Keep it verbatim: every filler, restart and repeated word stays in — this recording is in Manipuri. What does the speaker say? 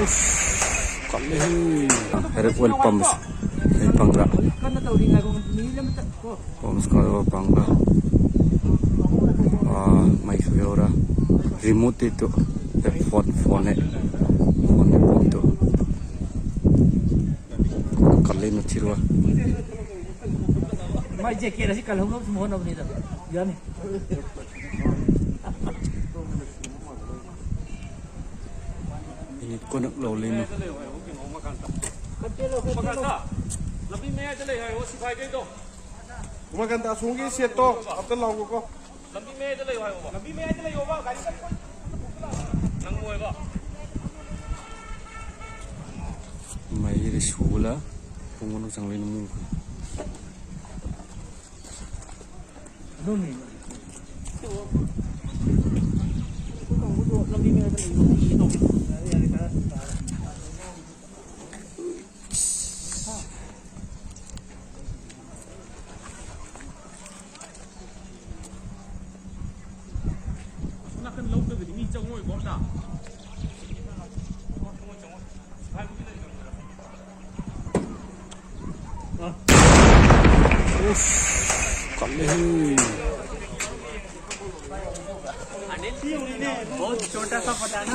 ꯎꯁ, ꯀꯜꯂꯦꯍꯦ꯫ ꯍꯦꯔꯦꯛ ꯑꯣꯏꯜ ꯄꯝꯁꯦ꯫ ꯑꯩ ꯄꯪꯒ꯭ꯔꯥ꯫ ꯀꯟꯅ ꯇꯧꯔꯤ, ꯉꯥꯏꯈꯣ, ꯃꯤꯅꯤꯠ ꯑꯃꯇ ꯀꯣ꯫ ꯄꯝꯁ ꯀꯥꯗꯣ ꯄꯪꯒ꯭ꯔꯥ꯫ ꯑꯥ, ꯃꯩꯁꯨ ꯌꯧꯔ꯫ ꯔꯤꯃꯣꯠꯇꯤ ꯇꯨ꯫ ꯑꯦ, ꯐꯣꯟ, ꯐꯣꯟꯅꯦ꯫ ꯐꯣꯟꯅꯦ, ꯐꯣꯟ ꯇꯨ꯫ ꯀꯜꯂꯦ ꯅꯨꯡꯊꯤꯜ ꯋꯥ꯫ ꯃꯥꯏ ꯖꯦꯀꯦꯠ ꯑꯁꯤ ꯀꯜꯍꯧꯅꯕ ꯁꯨꯝ ꯍꯣꯠꯅꯕꯅꯤꯗ꯫ ꯌꯥꯅꯤ꯫ ꯃꯤꯅꯤꯠ ꯀꯨꯟꯃꯨꯛ ꯂꯧꯂꯤꯅꯨ꯫ ꯂꯝꯕꯤ ꯃꯌꯥꯏꯗ ꯂꯩ ꯍꯥꯏꯌꯣ, ꯁꯤꯐꯥꯏꯈꯩꯗꯣ꯫ ꯎꯃꯥꯀꯥꯟꯇ, ꯑꯁꯣꯝꯒꯤ ꯁꯦꯠꯇꯣ ꯑꯝꯇ ꯂꯥꯎꯒꯣꯀꯣ꯫ ꯂꯝꯕꯤ ꯃꯌꯥꯏꯗ ꯂꯩꯌꯣ ꯍꯥꯏꯌꯣꯕ꯫ ꯂꯝꯕꯤ ꯃꯌꯥꯏꯗ ꯂꯩꯌꯣꯕ, ꯒꯥꯔꯤ ꯆꯠꯄ ꯅꯪꯉꯣꯏꯕ꯫ ꯃꯩꯔꯤ ꯁꯨꯂ ꯄꯨꯡ ꯃꯅꯨꯡ ꯆꯪꯂꯤ ꯅꯨꯡ꯫ ꯑꯗꯨꯝꯅꯤ꯫ ꯑꯩꯈꯣꯏ ꯀꯥꯡꯕꯨꯗꯣ ꯂꯝꯕꯤ ꯃꯌꯥꯏꯗ ꯂꯩꯕ ꯃꯤ ꯇꯧꯒꯦ꯫ ꯌꯥꯔꯦ, ꯌꯥꯔꯦ, ꯈꯔ ꯇꯥꯔꯦ꯫ ꯑꯁꯣꯝ ꯅꯥꯀꯟ ꯂꯧꯗꯒꯗꯤ ꯃꯤ ꯆꯪꯉꯣꯏꯀꯣ ꯑꯝꯇ꯫ ꯎꯁ, ꯀꯜꯂꯦꯍꯦ꯫ बहुत छोटा सा पता है ना।